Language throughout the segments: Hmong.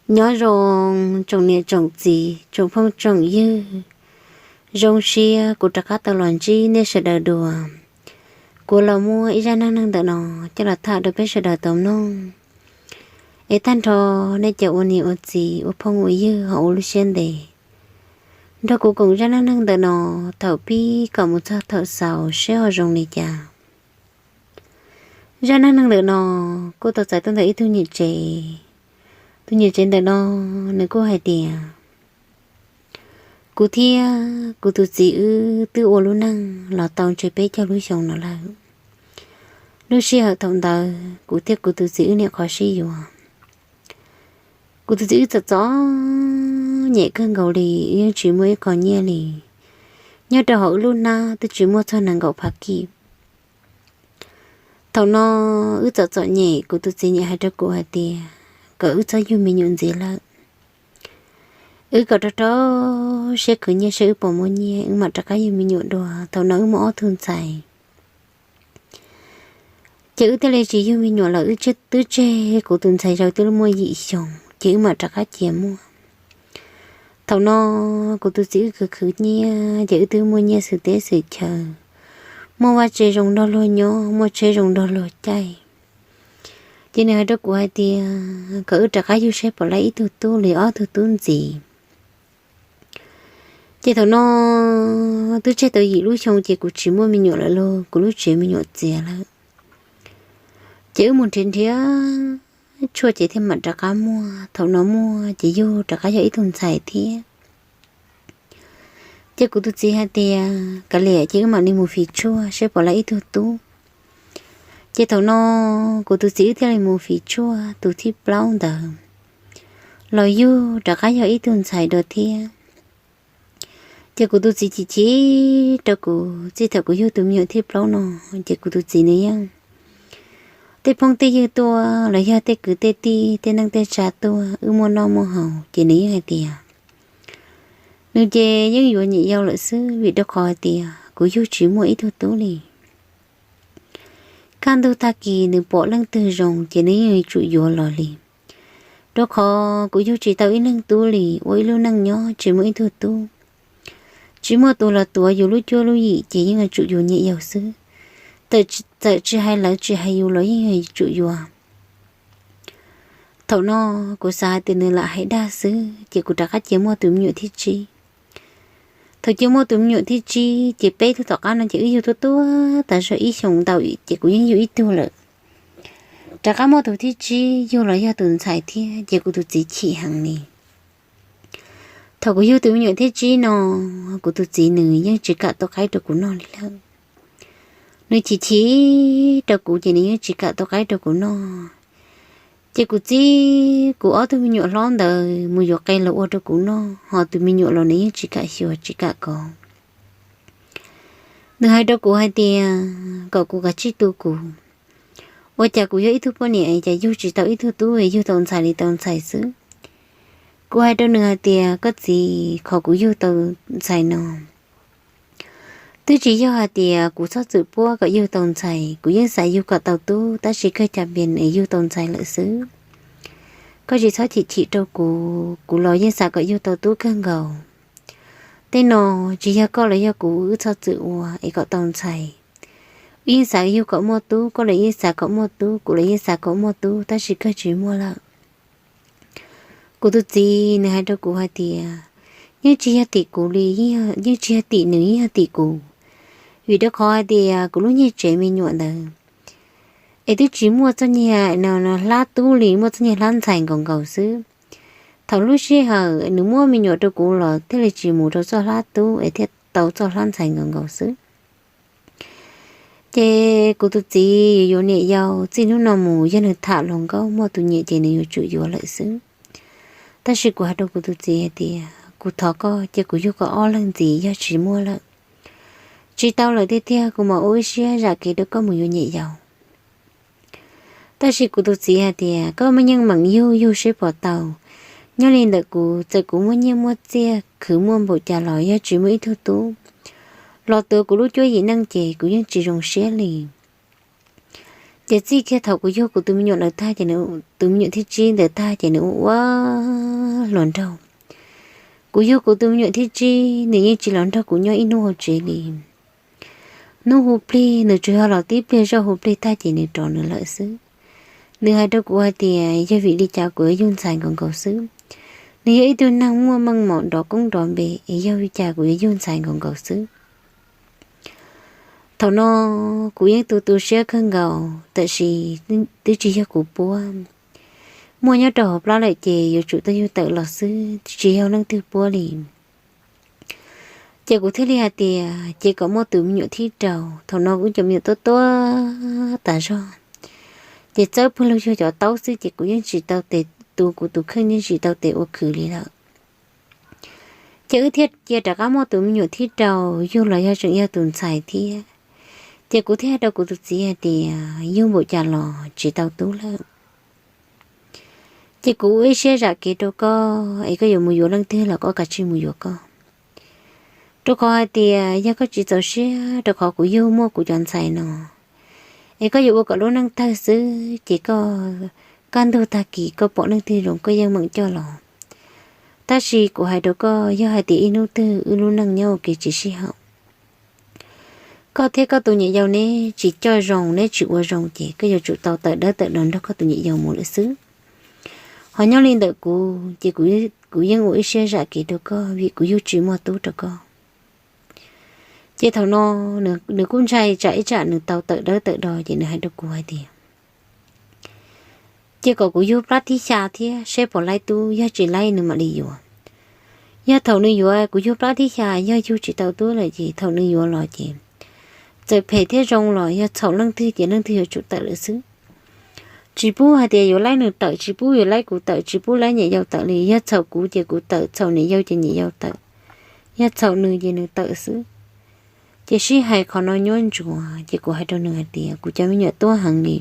Nyob zoo tsoom niam tsoom txiv, tsoom phooj tsoom ywg, zoo siab kuv rov qab tau los ntsib nej sawv daws dua. Kuv los muab ib zaj neej neeg ntawm no coj los tham rau peb sawv daws tau mloog, es tag nrho nej cov ua niam ua txiv, ua phooj ua ywg ho ua lub siab ntev nrog kuv koom zaj neej neeg ntawm no thaum pib kom mus txog thaum xaus seb ho zoo li cas. Zaj neej neeg ntawm no kuj tau txais tuaj ntawm ib tug niam tsev. Tus niam tsev ntawm no nws kuj hais tias, kuv thiab kuv tus txiv wb twb ua lub neej los tau ntshe peb caug lub xyoo no lawm. Lub sij hawm thaum ntawd kuv thiab kuv tus txiv wb niam qhov sib yuav. Kuv tus txiv wb txom txom nyem kawg nkaus li, yeej tsis muaj ib qho nyiaj li. Nyob rau hauv wb lub hnab twb tsis muaj txog nees nkaum phav kib. Thaum no wb txom txom nyem, kuv tus txiv niam hais rau kuv hais tias kom wb txhob yug me nyuam ntxiv lawm. Wb kom rau rau siab khwv nyiaj seb wb puas muaj nyiaj wb mam rov qab yug me nyuam dua. Thaum no wb muaj ob tug ntxhais. Ces wb thiaj li tsis yug me nyuam lawm, wb twb tseg kuv tus ntxhais zaum twb muaj yim xyoo ces wb mam rov qab cia muaj. Thaum no kuv tus txiv wb khwv khwv nyiaj ces wb twb muaj nyiaj xwm teb xwm chaw, muaj vaj tse zoo nrog luag nyob, muaj tsheb zoo nrog luag caij. Ces nws hais rau kuv hais tias kom wb rov qab yug seb puas laib ib tug tub los ob tug tub ntxiv. Ces thaum no twb tseg tau yim lub xyoo ces kuv tsis muaj me nyuam lawm lauj, kuv lub tsev me nyuam txias lawm. Ces wb mus nrhiav nrhiav tshuaj ces thiaj mam rov qab muaj. Thaum no muaj ces yug rov qab yog ib tug ntxhais thiab. Ces kuv tus txiv hais tias kav liam ces wb mam li mus fiv tshuaj seb puas laib ib tug tub. Ces thaum no kuv tus txiv wb thiaj li mus fiv tshuaj tus thib plaub ntawd los yug rov qab yog ib tug ntxhais dua thiab. Ces kuv tus txiv chim chim rau kuv, txij thaum kuv yug tus me nyuam thib plaub no ces kuv tus txiv nws yeej, tej phooj tej ywg tuaj los yog tej kwv tej tij tej neej tej tsa tuaj wb muaj noj muaj haus ces nws yeej hais tias nws ces yeej yuav niam yau lawm xwb, vim rau qhov hais tias kuv yug tsis muaj ib tug tub li. Kaj ntug tag kis nws pom leej twg zoo ces nws yeej yuav tsum yuav los li. Rau qhov kuv yug tsis tau ib leeg tub li, ua ib lub neej nyob tsis muaj ib tug tub, tsis muaj tus los tuav yus lub cuab lub yim ces yeej yuav tsum yus niam yau xwb. Txawm tsis hais lawv tsis hais yus los yeej yuav tsum yuav. Thaum no kuv xav hais tias nws lam hais dag xwb ces kuv rov qab cia muaj tus me nyuam thib tsib. Thaum cia muaj tus me nyuam thib tsib ces peb tug tom qab no ces wb yug tuaj tuaj tas zog ib xyoos ntau ces kuv yeej yug ib tug lawm. Rov qab muaj tus thib tsib yug los yog tus ntxhais thiab ces kuv tus txiv chim heev li. Thaum kuv yug tus me nyuam thib tsib no, kuv tus txiv nws yeej tsis kam tau qaib rau kuv noj li lawm. Nws chim chim rau kuv ces nws yeej tsis kam tau qaib rau kuv noj. Ces kuv txib kuv ob tug me nyuam hlob ntawd mus yuav qe los ua rau kuv noj, ho tus me nyuam los nws yeej tsis kam xyuas tsis kam kov. Nws hais rau kuv hais tias kom kuv kav tsij tu kuv, ua cas kuv yog ib tug poj niam es cas yug tsis tau ib tug tub, yug tau ntxhais li tau ntxhais xwb. Kuv hais rau nws hais tias koj txiv, qhov kuv yug tau ntxhais no twb tsis yog hais tias kuv txhob txwm puab kom yug tau ntxhais, kuv yeej xav yug kom tau tub tab sis kawg cas pias es yug tau ntxhais lawm xwb. Koj tsis txhob chim chim rau kuv, kuv los yeej xav kom yug tau tub kawg nkaus. Tej no tsis yog koj los yog kuv wb txhob txwm ua es kom tau ntxhais. Wb yeej xav yug kom muaj tub, koj los yeej xav kom muaj tub, kuv los yeej xav kom muaj tub tab sis kawg tsis muaj lawm. Kuv tus txiv nws hais rau kuv hais tias yeej tsis yog tim kuv li, yeej tsis yog tim nws, yeej yog tim kuv. Vim rau qhov hais tias kuv lub nyiag tsev me nyuam ntawd es twb tsis muaj txoj nyiag hlab tub li, muaj txoj nyiag hlab ntxhais nkaus nkaus xwb. Thaum lub sij hawm nws muab me nyuam rau kuv los thiaj li tsis mus rau txoj hlab tub es thiaj tau txoj hlab ntxhais nkaus nkaus xwb. Ces kuv tus txiv yuav niam yau, txij hnub no mus yog nws tham hluas nkauj muaj tus nyiam ces nws yuav tsum yuav lawm xwb. Tab sis kuv hais rau kuv tus txiv hais tias kuv thov koj cia kuv yug kom ob leeg ntxiv, yog tsis muaj lawm, tsis tau lawm tiag tiag kuv mam ua ib siab zam kev rau koj mus yuav niam yau. Tab sis kuv tus txiv hais tias koj muaj nyiaj meem yug yug seb puas tau. Nyob li ntawm kuv, txawm kuv muaj nyiaj muaj txiaj khwv muaj npaum cas los yog tsis muaj ib tug tub los tuav kuv lub cuab yim neej ces kuv yeej tsis zoo siab li. Ces txij kiag thaum kuv yug kuv tus me nyuam ntawd tag ces nws, tus me nyuam thib tsib ntawd tag ces nws ua ua hluas nraug. Kuv yug kuv tus me nyuam thib tsib nws yeej tsis los nrog kuv nyob ib hnub hauv tsev li. Hnub hu plig nws tsuas yog los tib pliag zoj hu plig tag ces nws rov nws lawm xwb. Nws hais rau kuv hais tias yog vim li cas kuv yuav yug ntxhais nkaus nkaus xwb. Nws yog ib tug neeg muaj meej mom nrov koob nrov npe es yog vim li cas kuv yuav yug ntxhais nkaus nkaus xwb. Thaum no kuv yeej tu tu siab kawg nkaus tab sis twb tsis yog kuv puab. Muaj nyob rau hauv plab lawm ces yuav tsum tau yug tawm los xwb, tsis yog leej twg puab li. Ces kuv thiaj li hais tias ces kom muaj tus me nyuam thib rau. Thaum no kuv cov me nyuam tuab tuab tas zog, ces txawb pawg lug yug cov taub xwb ces kuv yeej tsis tau tes, tu kuv tus kheej yeej tsis tau tes ua khwv li lawm. Ces wb thiaj cia rov qab muaj tus me nyuam thib rau, yug los yog tseem yog tus ntxhais thiab. Ces kuv thiaj hais rau kuv tus txiv hais tias yug npaum cas los tsis tau tub lawm. Ces kuv ua ib siab zam kev rau koj es koj yuav mus yuav leej twg los koj kav tsij mus yuav koj. Rau qhov hais tias yog koj tsis txaus siab rau qhov kuv yug muaj kuv cov ntxhais no, es koj yuav ua kom lub neej tawg xwb ces koj, kaj ntug tag kis koj pom leej twg zoo koj yeej meem coj los. Tab sis kuv hais rau koj, yog hais tias ib hnub twg wb lub neej nyob ua kev tsis sib haum, koj thiab koj tus niam yau neb tsis coj zoo neb tsis ua zoo ces koj yuav tsum tau tawm dawb tawm do nrog koj tus niam yau mus lawm xwb. Ho nyob li ntawm kuv ces kuv yeej ua ib siab zam kev rau koj vim kuv yug tsis muaj tub rau koj. Ces thaum no nws kuj ntshai tsam ib tsam nws tau tawm dawb tawm do ces nws hais rau kuv hais tias ces kom kuv yug plab thib xya thiab seb puas laib tub, yog tsis laib nws mam li yuav. Yog thaum nws yuav kuv yug plab thib xya yog yug tsis tau tub lawm ces thaum nws yuav los ces txawm phem thiab zoo los yog txhaum leej twg ces leej twg yuav tsum tawm lawm xwb. Tsis pub hais tias yuav laib nws tawm, tsis pub yuav laib kuv tawm, tsis pub laib niam yau tawm li. Yog txhaum kuv ces kuv tawm, txhaum niam yau ces niam yau tawm, yog txhaum nws ces nws tawm xwb. Ces sib hais qhov no nyuab ntsuav ces kuv hais rau nws hais tias kuv cov me nyuam tuab heev li.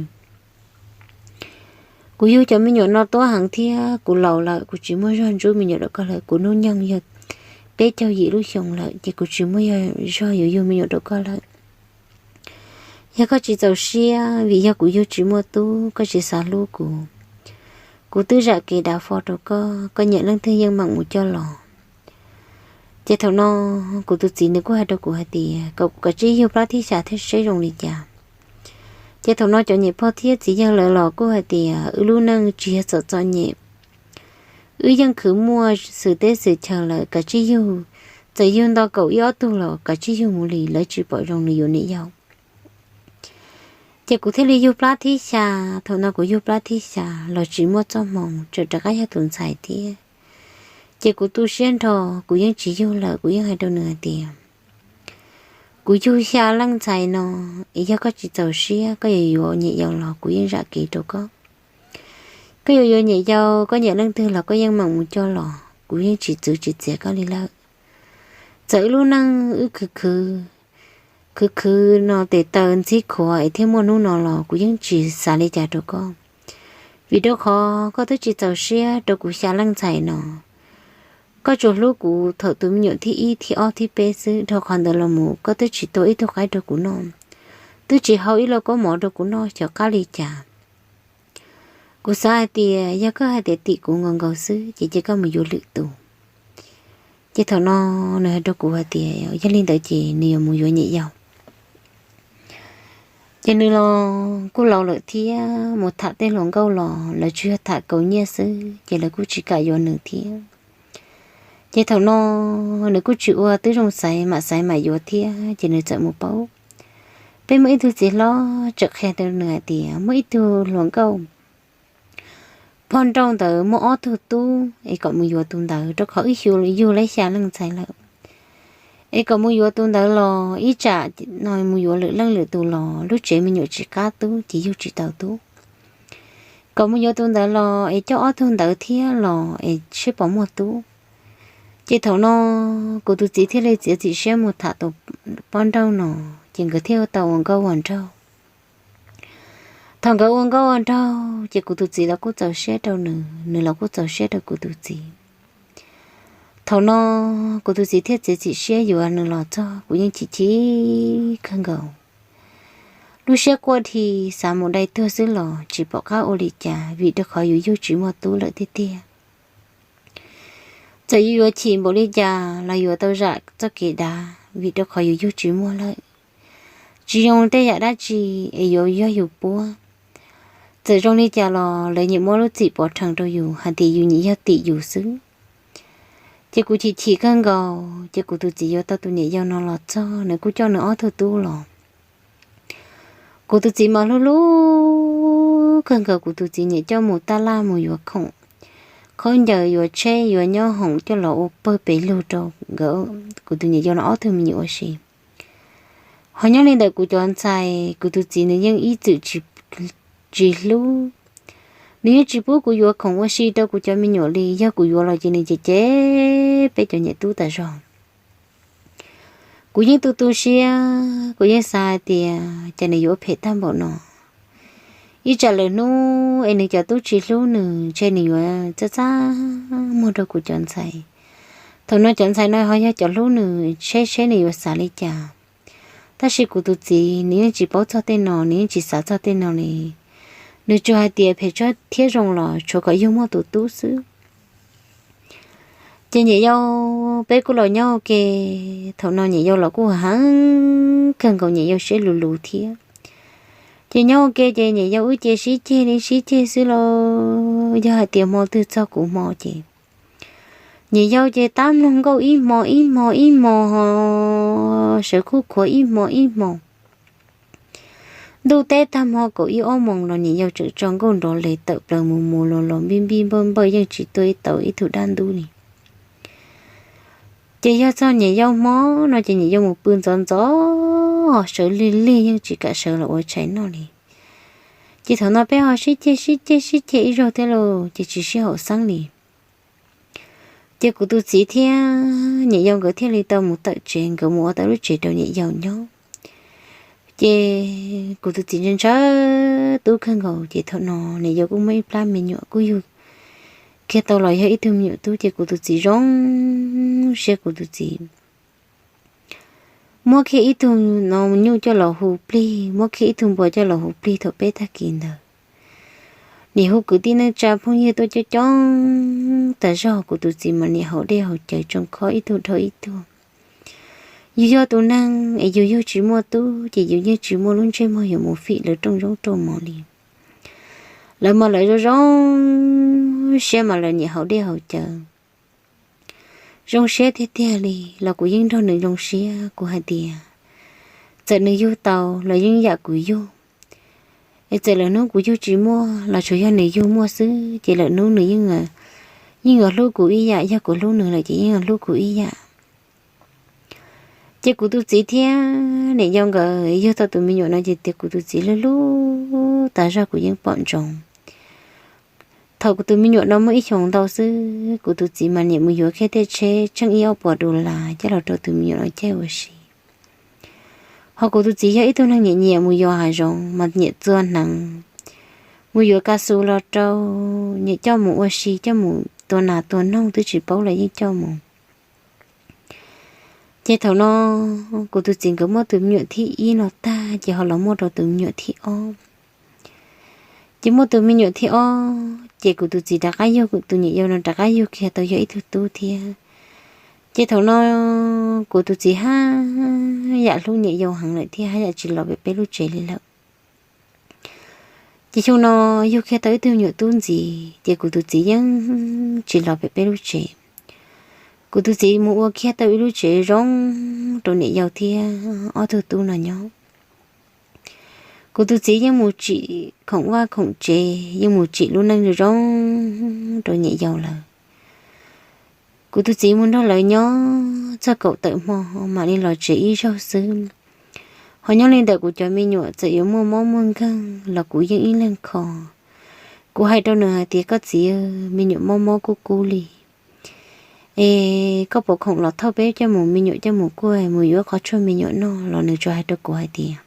Kuv yug cov me nyuam no tuab heev thiab kuv laus lawm kuv tsis muaj zog ntsub me nyuam rau koj lawm, kuv hnub nyoog yog peb caug yim lub xyoo lawm ces kuv tsis muaj zog yuav yug me nyuam rau koj lawm. Yog koj tsis txaus siab vim yog kuv yug tsis muaj tub koj tsis xav hlub kuv, kuv twb zam kev dav fo rau koj, koj nyiam leej twg yeej meem mus coj los. Ces thaum no kuv tus txiv nws kuj hais rau kuv hais tias kom kuv kav tsij yug plab thib xya thiab seb zoo li cas. Ces thaum no cov niam pog thiab txiv yawg lawv los kuj hais tias wb lub neej tsis yog txom txom nyem, wb yeej khwv muaj xwm teb xwm chaw lawm, kav tsij yug, txawm yug nto kaum ib ob tug los kav tsij yug mus li, lawv tsis pom zoo nws yuav niam yau. Ces kuv thiaj li yug plab thib xya. Thaum no kuv yug plab thib xya los tsis muaj txoj hmoo, tseem rov qab yog tus ntxhais thiab. Ces kuv tu siab nrho, kuv yeej tsis yug lawm, kuv yeej hais rau nws hais tias kuv yug xya leej ntxhais no, es yog koj tsis txaus siab koj yuav yuav niam yau los kuv yeej zam kev rau koj. Koj yuav yuav niam yau, koj nyiam leej twg los koj yeej meem mus coj los, kuv yeej tsis txwv tsis txiav koj li lawm. Txawm wb lub neej wb khwv khwv, khwv khwv no tes taw ntxhib khuav es thiaj muaj hnub no los kuv yeej tsis xav li cas rau koj. Vim rau qhov koj twb tsis txaus siab rau kuv xya leej ntxhais no. Koj tsuas hlub kuv thaum tus me nyuam thib ib thib ob thib peb xwb, dhau qhov ntawd los mus koj twb tsis tua ib tug qaib rau kuv noj, twb tsis hau ib lauj kaub mov rau kuv noj xyov qab li cas. Kuv xav hais tias yog koj hais tias tim kuv nkaus nkaus xwb ces cia koj mus yuav lwm tus. Ces thaum no nws hais rau kuv hais tias yog li ntawd ces nws yuav mus yuav niam yau. Ces nws los kuj laus lawm thiab, mus tham tej hluas nkauj los lawv tsuas yog tham kaus nyiaj xwb ces lawv kuj tsis kam yuav nws thiab. Ces thaum no nws kuj tsis ua tib zoo xaiv mam xaiv mam yuav thiab ces nws txawm mus paub. Peb muaj ib tug txiv hlob tseem qhia rau nws hais tias muaj ib tug hluas nkauj poj nrauj ntawd muaj ob tug tub es kom mus yuav tus ntawd rau qhov wb yug laib xya leej ntxhais lawm. Es kom mus yuav tus ntawd los ib tsam no mus yuav lwm leej lwm tus los lub tsev me nyuam tsis qab tub ces yug tsis tau tub. Kom mus yuav tus ntawd los es coj ob tug ntawd thiab los es seb puas muaj tub. Ces thaum no kuv tus txiv thiaj li txiav txim siab mus tham tus poj nrauj no, ces nkawd thiaj tau ua nkauj ua nraug. Thaum nkawd ua nkauj ua nraug ces kuv tus txiv los kuj txaus siab rau nws, nws los kuj txaus siab rau kuv tus txiv. Thaum no kuv tus txiv thiaj txiav txim siab yuav nws los txog kuv yeej chim chim kawg nkaus. Lub siab quaj dhi xav mus dai tuag xwb los tsis pom qab ua li cas vim rau qhov yus yug tsis muaj tub lawm tiag tiag. Txawm yus yuav chim npaum li cas los yuav tau zam txoj kev dav vim rau qhov yus yug tsis muaj lawm. Tsis zoo tej yam dab tsi es yuav yog yus puab. Txawm zoo li cas los lawv nyiam muab lub txim pov rhees rau yus hais tias yus nyiam yog tim yus xwb. Ces kuv chim chim kawg nkaus ces kuv tus txiv yuav tau tus niam yau no los txog nws kuj coj nws ob tug tub los. Kuv tus txiv mas hlub hlub kawg nkaus, kuv tus txiv nyiam coj mus taj laj mus yuav khoom, khaub ncaws, yuav tsheb, yuav nyob hoom coj los ua pawg pes lug rau nkawd, kuv tus niam yau no ob tug me nyuam ua si. Ho nyob li ntawm kuv cov ntxhais, kuv tus txiv nws yeej ib txwm tsis hlub. Nws yeej tsis pub kuv yuav khoom ua si rau kuv cov me nyuam li, yog kuv yuav los ces nws cem cem peb cov niam tub tas zog. Kuv yeej tu tu siab, kuv yeej xav hais tias cas nws yuav phem tag npaum no. Ib tsam lawm hnub es nws cov tub tsis hlub nws ntshe nws yuav txaj txaj muag rau kuv cov ntxhais. Thaum no cov ntxhais no ho yog cov hlub nws, seb seb nws yuav xav li cas. Tab sis kuv tus txiv nws yeej tsis paub txog tej no, nws yeej tsis xav txog tej no li. Nws tsuas hais tias phem tshaj thiab zoo los tshuav kom yug muaj tus tub xwb. Ces niam yau, peb kuj los nyob ua ke. Thaum no niam yau los kuj heev kawg nkaus, niam yau siab luv luv thiab. Ces nyob ua ke ces niam yau wb ces sib ceg li sib ceg xwb los yog hais tias hmo twg txog kuv hmo ces niam yau ces tab mloog nkauj ib hmo ib hmo ib hmo ho sawv khuj khuav ib hmo ib hmo. Ntuj teb tag hmo kaum ib ob moos los niam yau tseem tso nkauj nrov les tawm plaws mus mus los los npij npij npawj npawj yeej tsis tuaj ib tau ib tug dab ntub li. Ces yog txog niam yau hmo no ces niam yau mus pw ntxov ntxov sawv lig lig yeej tsis kam sawv los ua tshais noj li. Ces thaum no peb ho sib ceg sib ceg sib ceg ib zaug thiab lauj ces tsis sib haum xeeb li. Ces kuv tus txiv thiab niam yau nkawd thiaj li tau mus tawm tsev, nkawd mus ua tau lub tsev rau niam yau nyob. Ces kuv tus txiv ntshaw ntshaw tub kawg nkaus ces thaum no niam yau kuj muaj ib plab me nyuam kuj yug kiag tau los yog ib tug me nyuam tub ces kuv tus txiv zoo siab, kuv tus txiv muab kiag ib tug no nyuj coj los hu plig, muab kiag ib tug npua coj los hu plig thaum peb tag kis ntawd. Nim hu kwv tij neej tsa phooj ywg tuaj coob coob tas zog, kuv tus txiv mas nim haus dej haus cawv tsoo khob ib tug dhau ib tug. Yus yog tus neeg es yus yug tsis muaj tub ces yus yeej tsis muaj lub ntsej muag yuav mus fim lawv rooj zoob rooj mov li. Lawv mas lawv zoo zoo siab mas lawv nim haus dej haus cawv zoo siab tiag tiag li los kuv yeej nrog nws zoo siab. Kuv hais tias txawm nws yug tau los yeej yam kuv yug, es txawm lawm hnub kuv yug tsis muaj los tsuas yog nws yug muaj xwb ces lawm hnub nws yeej hlub kuv ib yam, yog kuv hlub nws lawm ces yeej hlub kuv ib yam. Ces kuv tus txiv thiab niam yau nkawd yug tau tus me nyuam no ces tias kuv tus txiv hlub hlub tas zog kuv yeej pom ntsoov. Thaum kuv tus me nyuam no muaj ib xyoos ntau xwb, kuv tus txiv mas niam mus yuav kiag tej tsheb tsheej ib ob puas dollar coj los rau tus me nyuam no caij ua si. Ho kuv tus txiv yog ib tug neeg nyiam nyiam mus yos hav zoov mas nyiam txua hneev, mus yuav kas xus los rau, nyiam coj mus ua si, coj mus tua nas tua noog twb tsis paub los yeej coj mus. Ces thaum no kuv tus txiv nkawd muaj tus me nyuam thib ib no tag ces ho los muaj rau tus me nyuam thib ob. Ces muaj tus me nyuam thib ob ces kuv tus txiv rov qab yug tus niam yau no rov qab yug kiag tau yog ib tug tub thiab. Ces thaum no kuv tus txiv haj yam hlub niam yau heev lawm thiab haj yam tsis los pem peb lub tsev li lawm. Ces xyoo no yug kiag tau ib tug me nyuam tub ntxiv ces kuv tus txiv yeej tsis los pem peb lub tsev. Kuv tus txiv mus ua kiag tau ib lub tsev zoo rau niam yau thiab ob tug tub no nyob. Kuv tus txiv yeej mus tsim khoom vaj khoom tsev, yeej mus tsim lub neej zoo zoo rau niam yau lawm. Kuv tus txiv mus nrog lawv nyob txog kaum tawm hmo mam li los tsev ib zaug xwb. Ho nyob li ntawm kuv cov me nyuam txawm yuav muaj mob muaj nkeeg los kuv yeej ib leeg kho. Kuv hais rau nws hais tias koj txiv, me nyuam mob mob kub kub li, es koj puas khoom los thauj peb coj mus, me nyuam coj mus kuaj mus yuav qhov tshuaj me nyuam noj los nws tsuas hais rau kuv hais tias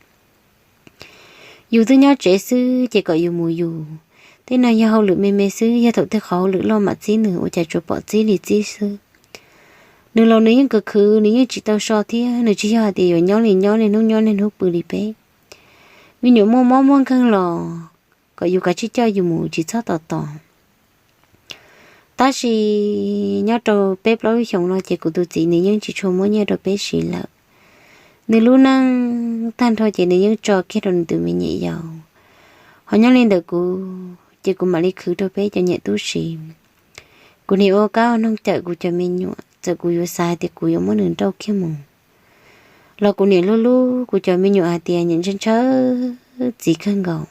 yus twb nyob tsev xwb ces kom yus mus yus, tej no yog hauj lwm me me xwb, yog thaum tej qhov hauj lwm loj mam txib nws ua cas tsuas pom txib li txib xwb. Nws los nws yeej khwv khwv, nws yeej tsis tau so thiab, nws tsis yog hais tias yuav nyob li nyob, niaj hnub nyob niaj hnub pw li peb. me nyuam muaj mob muaj nkeeg los kom yus kav tsij coj yus mus tsis txhob tos tos. Tab sis nyob rau peb plaub lub xyoos no ces kuv tus txiv nws yeej tsis tshua muab nyiaj rau peb siv lawm. Nws lub neej tag nrho ces nws yeej tso kiag rau nws tus me nyuam yaus. Ho nyob li ntawm kuv ces kuv mam li khwv rau peb cov niam tub siv. Kuv niam ua kab ua noog cawm kuv cov me nyuam, txawm kuv yuav xav hais tias kuv yuav muab nws nrauj kiag mus los kuv niam hlub hlub kuv cov me nyuam hais tias niam ntshaw ntshaw txiv kawg nkaus.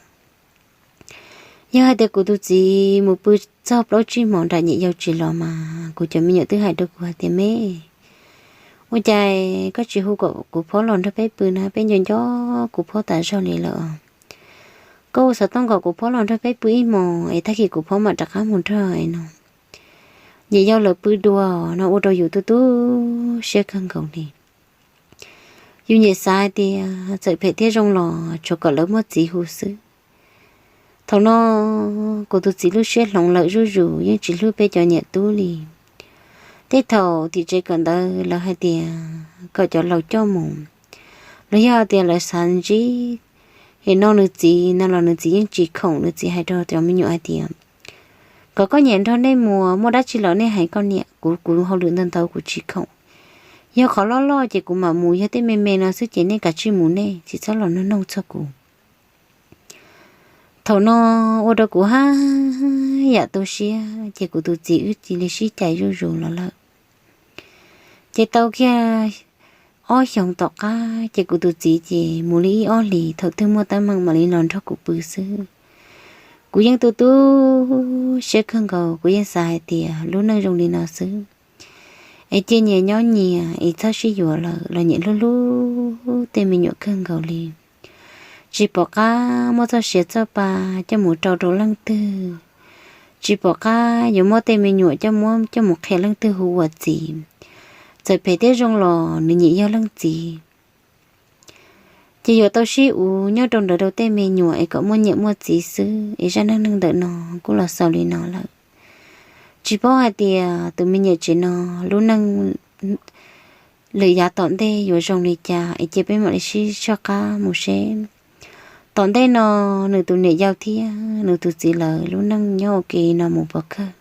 Yog hais tias kuv tus txiv mus pw txog plaub tsib hmos nram niam yau tsis los mas kuv cov me nyuam twb hais rau kuv hais tias me, ua cas koj tsis hu kom kuv phob los nrog peb pw na, peb nco nco kuv phob tas zog li lawm. Koj ua xov tooj kom kuv phob los nrog peb pw ib hmos es tag kis kuv phob mam rov qab mus nrog no. Niam yau lawv pw dua no ua rau yus tu tu siab kawg nkaus li. Yus niam xav hais tias txawm phem thiab zoo los tsuas kom lawv muaj txiv hu xwb. Thaum no kuv tus txiv lub siab hloov lawm zuj zus yeej tsis hlub peb cov niam tub li. Tej thaum tim tsev kawm ntawv lawv hais tias kom cov laus coj mus, los yog tias lawv xav ntsib, es no nws txiv no los nws txiv yeej tsis khoom, nws txiv hais rau cov me nyuam hais tias kom koj niam nrog nej mus, muaj dab tsi los nej hais koj niam, kuv kuv hauj lwm ntau ntau kuv tsis khoom. Yog qhov loj loj ces kuv mam mus, yog tej me me no xwb ces nej kav tsij mus nej, tsis txhob los nug noog txog kuv. Thaum no ua rau kuv haj yam tu siab ces kuv tus txiv wb cia li sib cais zuj zus los lawm. Ces tau kiag ob xyoos tom qab ces kuv tus txiv ces mus li ib ob hlis thaum twg muaj teeb meem mam li los nrog kuv pw xwb. Kuv yeej tu tu siab kawg nkaus, kuv yeej xav hais tias lub neej zoo li no xwb es cia nyias nyob nyias es txhob sib yuav lawm los nyias hlub hlub tej me nyuam kawg nkaus li. Tsis pom qab muab txoj sia txoj pa coj mus rau rau leej twg, tsis pom qab yuav muab tej me nyuam coj muab coj mus qhia leej twg hu ua txiv. Txawm phem thiab zoo los nws nyiam yog leej txiv. Ces yuav tau sib uv nyob rau ntawd rau tej me nyuam es kom muaj niam muaj txiv xwb es zaj neej neeg ntawm no kuj los xaus li no lawm. Tsis paub hais tias tus me nyuam tsev no lub neej lwm yav tom ntej yuav zoo li cas es cia peb mam li sib soj qab mus seb tom ntej no nws tus niam yau thiab nws tus txiv lawv lub neej nyob ua ke no mus puas kawg.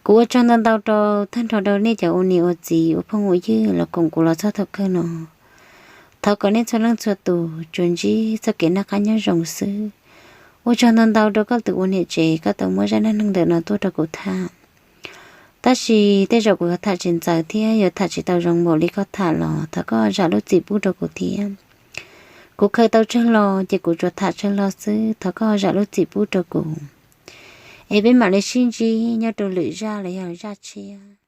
Kuv ua tsaug ntau ntau rau tag nrho rau nej cov ua niam ua txiv ua phooj ua ywg los koom kuv los txog thaum kawg no. Thov kom nej txhua leej txhua tus tsuas ntsib txoj kev noj qab nyob zoo xwb. Ua tsaug ntau ntau rau koj tus ua niam tsev koj tau muab zaj neej neeg ntawm no tuaj rau kuv tham. Tab sis tej zaum kuv yuav tham tsis ntxaws thiab yuav tham tsis tau zoo npaum li koj tham los thov koj zam lub txim pub rau kuv thiab. Kuv khaws tau tsawg lo ces kuv tsuas tham tsawg lo xwb, thov koj zam lub txim pub rau kuv. Es peb mam li sib ntsib nyob rau lwm zaj los yog zaj tshiab.